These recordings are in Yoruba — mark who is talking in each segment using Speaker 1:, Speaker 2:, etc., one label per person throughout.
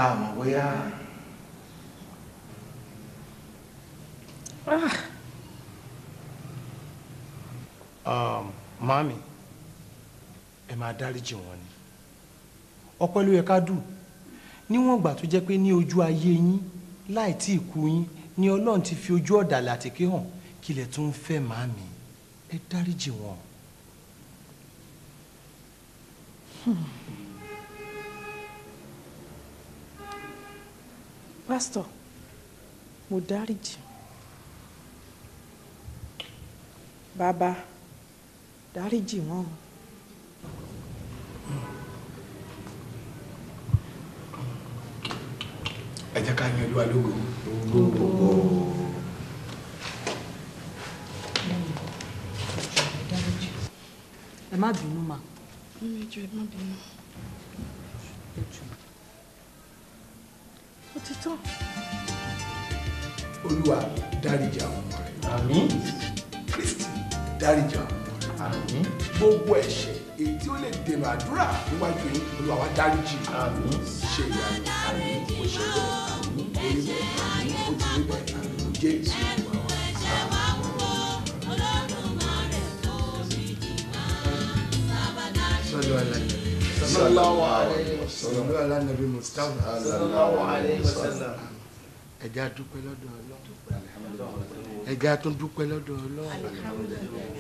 Speaker 1: Àmọ́ bóyá. Màámi, ẹ máa dáríjì wọ́n ni. Ọpẹ́ ló yẹ ká dù. Níwọ̀n ìgbà tó jẹ́ pé ní ojú ayé yín láì tí ì kú yín ni Ọlọ́run ti fi ojú ọ̀dàlẹ̀ àtèké hàn, kí lẹ tún ń fẹ́ màámi? Ẹ dáríjì wọ́n.
Speaker 2: Pásítọ̀, mo dáríjì. Bàbá, dáríjì wọ́n.
Speaker 3: Ẹ jẹ́ ká yin Olúwa lógo.
Speaker 4: Ẹ má bínú mà.
Speaker 2: Ẹ jọ̀ọ́, ẹ má bínú. Ó ti tán.
Speaker 3: Olúwa dáríjì àwọn ọmọ rẹ̀.
Speaker 1: Àmín.
Speaker 3: Kristi dáríjì àwọn ọmọ rẹ̀.
Speaker 1: Àmín.
Speaker 3: Gbogbo ẹ̀ṣẹ̀ èyí tí ó lè dènà àdúrà níwájú yín, Olúwa wa dáríjì.
Speaker 1: Àmín.
Speaker 3: Ṣe ìyanu.
Speaker 1: Àmín.
Speaker 3: Ó ṣe bẹ́ẹ̀.
Speaker 1: Àmín.
Speaker 3: Ó rí bẹ́ẹ̀.
Speaker 1: Àmín.
Speaker 3: Ó ti rí bẹ́ẹ̀. Jésù Olúwa wa.
Speaker 1: Sallu ala nabi.
Speaker 3: Sallallahu alayhi wa sallam.
Speaker 1: Sallu ala nabi Mustafa.
Speaker 3: Sallallahu alayhi wa sallam.
Speaker 1: Ẹ jẹ́ á dúpẹ́ lọ́dọ̀ Ọlọ́run. Ẹ jẹ́ á tún dúpẹ́ lọ́dọ̀ Ọlọ́run.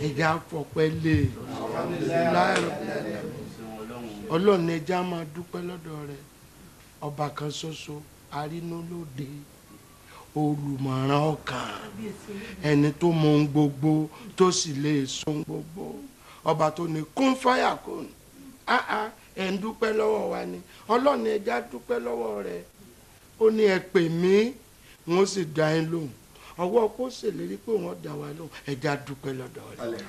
Speaker 1: Ẹ jẹ́ á fọpẹ́ lé e. Ọlọ́run, ẹ jẹ́ á máa dúpẹ́ lọ́dọ̀ rẹ̀. Ọba kan ṣoṣo, arínúlóde, olùmọ̀ràn ọkàn, ẹni tó mọ ohun gbogbo tó sì lè sọ ohun gbogbo, ọba tó ní kún fáyà kún. Ẹ̀ ń dúpẹ́ lọ́wọ́ wa ni. Ọlọ́run, ẹ jẹ́ á dúpẹ́ lọ́wọ́ rẹ̀. Ó ní ẹ pè mí, wọ́n sì dá yín lóhùn. Ọwọ́ kó ṣèlérí pé wọ́n dá wa lóhùn. Ẹ jẹ́ á dúpẹ́ lọ́dọ̀ rẹ̀.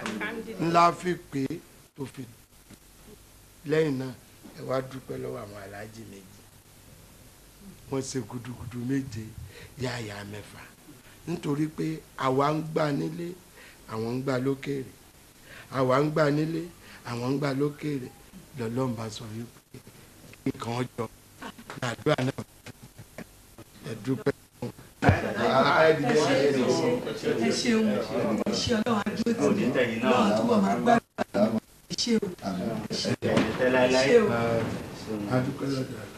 Speaker 1: Ńlá fi pé tó fi lẹ́yìn náà, ẹ wá dúpẹ́ lọ́wọ́ àwọn aláàjì méjì. Wọ́n ṣe gudugudu méje yáyà mẹ́fà, nítorí pé àwa ń gbà nílé, àwọn ń gbà lókèrè. Àwa ń gbà nílé, àwọn ń gbà lókèrè. Lọ́lọ́run bá sọ wípé nǹkan ọjọ́ àdúrà náà, ẹ dúpẹ́.
Speaker 4: Ẹ ṣeun, ẹ ṣe. Ọlọ́run á dúró tì yín. Ọlọ́run túbọ̀ máa gbàdúrà. Ẹ ṣe o, ẹ ṣe o.
Speaker 1: A dúpẹ́ lọ́dọ̀ Ọlọ́run.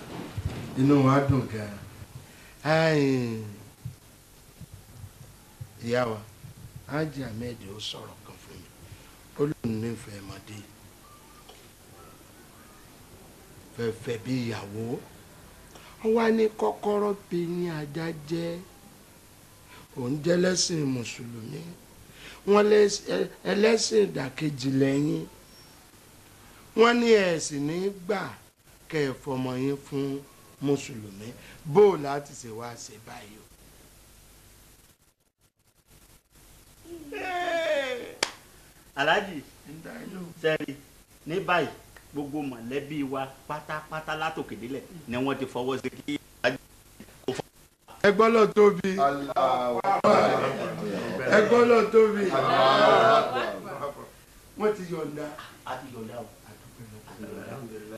Speaker 1: Inú wa dùn gan-an. Ìyá wa, Haji Ahmed ó sọ̀rọ̀ kan fún mi. Ó lóun nífẹ̀ẹ́ ọmọdé, fẹ́fẹ́ bí ìyàwó. Ó wá ní kọ́kọ́rọ́ bí ní ajá jẹ́. Òun jẹ́ lẹ́sìn mùsùlùmí, wọ́n ẹlẹ́sìn ìdàkejì lẹ́yìn. Wọ́n ní ẹ̀sìn ní gbà kẹ́ ẹ fọmọ yín fún mùsùlùmí. Bó o láti ṣe wá ṣe báyìí o.
Speaker 5: Alhaji, sẹ́rí ní báyìí, gbogbo mọ̀lẹ́bí wa pátápátá látòkè délẹ̀ ni wọ́n ti fọwọ́ sí kí Alhaji kò fọ.
Speaker 1: Ẹ gbọ́ lọ tóbi. Ẹ gbọ́ lọ tóbi. Wọ́n ti yọ̀ǹda.
Speaker 5: A ti yọ̀ǹda o.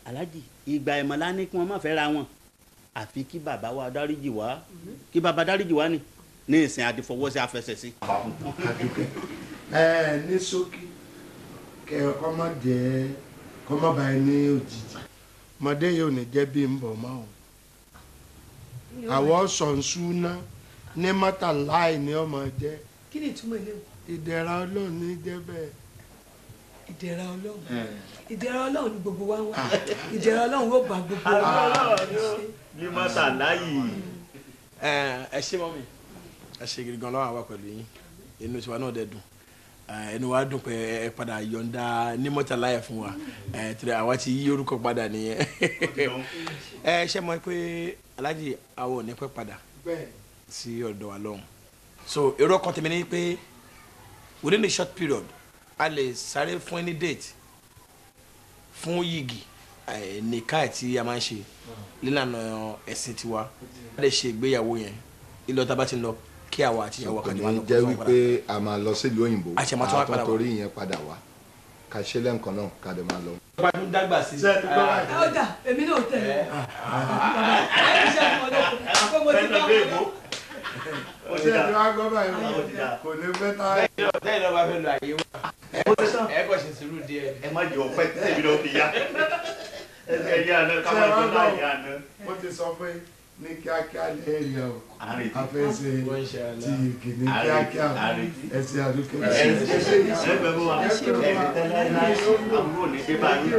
Speaker 5: Alhaji, ìgbà ìmọ̀lá ní kí wọ́n má fẹ́ ra wọn, àfi kí bàbá wa dáríjì wá, kí bàbá dáríjì wá ni ní ìsìn àti fọwọ́ sí afẹsẹ̀ sí.
Speaker 1: Ẹ ní ṣókí, kẹ ọkọ má jẹ kọ má bá ẹ ní òjijì. Ọmọdé yóò ní jẹ́ bí ń bọ̀ mọ́ o. Àwọ̀ sọ̀nsúná ní mọ́tàláì ni ọmọ jẹ́.
Speaker 4: Kí ni ìtumọ̀ ilé o?
Speaker 1: Ìdẹ̀ra Ọlọ́run ní jẹ́ bẹ́ẹ̀.
Speaker 4: Ìdẹ̀ra Ọlọ́run, ìdẹ̀ra Ọlọ́run ni gbogbo wa ń wá. Ìdẹ̀ra Ọlọ́run yóò bá gbogbo wa.
Speaker 5: Ní mọ́tàláì.
Speaker 6: Ẹ ṣé mọ́mì, ẹ ṣe gidi gan. Lọ́wọ́ àwa pẹ̀lú yín. Inú tiwa náà dẹ̀ dùn. Inú wa dùn pé ẹ padà yọ̀ǹda ní mọ́tàláì fún wa. Tìrẹ àwa ti yí orúkọ padà nìyẹn. Ẹ ṣe mọ̀ pé Alhaji, àwọn ò ní pẹ́ padà sí ọ̀dọ̀ wa lọ́hùn. So èrò ọkàn tèmi ni pé within a short period, a lè sáré fún any date fún yìgì nìka tí a máa ń ṣe nílànà ẹ̀sìn tiwa. A lè ṣe ìgbéyàwó yẹn ilé ọ̀tá bá ti ń lọ kí àwa àti ìyàwó
Speaker 3: Kò
Speaker 6: kan
Speaker 3: ní
Speaker 6: máa lọ
Speaker 3: jẹ́
Speaker 6: fún wọn padà.
Speaker 3: wípé a máa lọ sílùú òyìnbó,
Speaker 6: A ṣe máa tún wá padà wá.
Speaker 3: Torí ìyẹn padà wá, ká ṣe lẹ́ǹkan náà, ká dẹ̀ máa lọ.
Speaker 6: Bá a tún dàgbà sí.
Speaker 1: Ṣé ẹ ti gbọ́ báyìí?
Speaker 4: Ó dà, èmi náà tẹ̀lé. Bàbá ẹ ti ṣe fún ọlọ́kọ̀ pé mo ti bá wọn lọ.
Speaker 1: Ṣé ẹ ti wá gbọ́ báyìí? Kò ní pẹ́ tá.
Speaker 6: Tẹ́yìn náà bá fẹ́ lọ àyè wa, ẹ kò ṣe sùúrù díẹ̀.
Speaker 5: Ẹ má jẹ ọpẹ́ tẹ̀mí lọ fi yá. Ẹ yá àná ká má jọ láyé àná.
Speaker 1: Mo ti sọ pé ní kíákíá lẹ́yìn o, a fẹ́ ṣe ti ìgì ní kíákíá ẹ ṣe àdúgbò.
Speaker 5: Ẹ ṣe bẹ́ẹ̀ bọ́ wa ẹ tẹ́lẹ̀ láì àbúrò ní dé báyìí.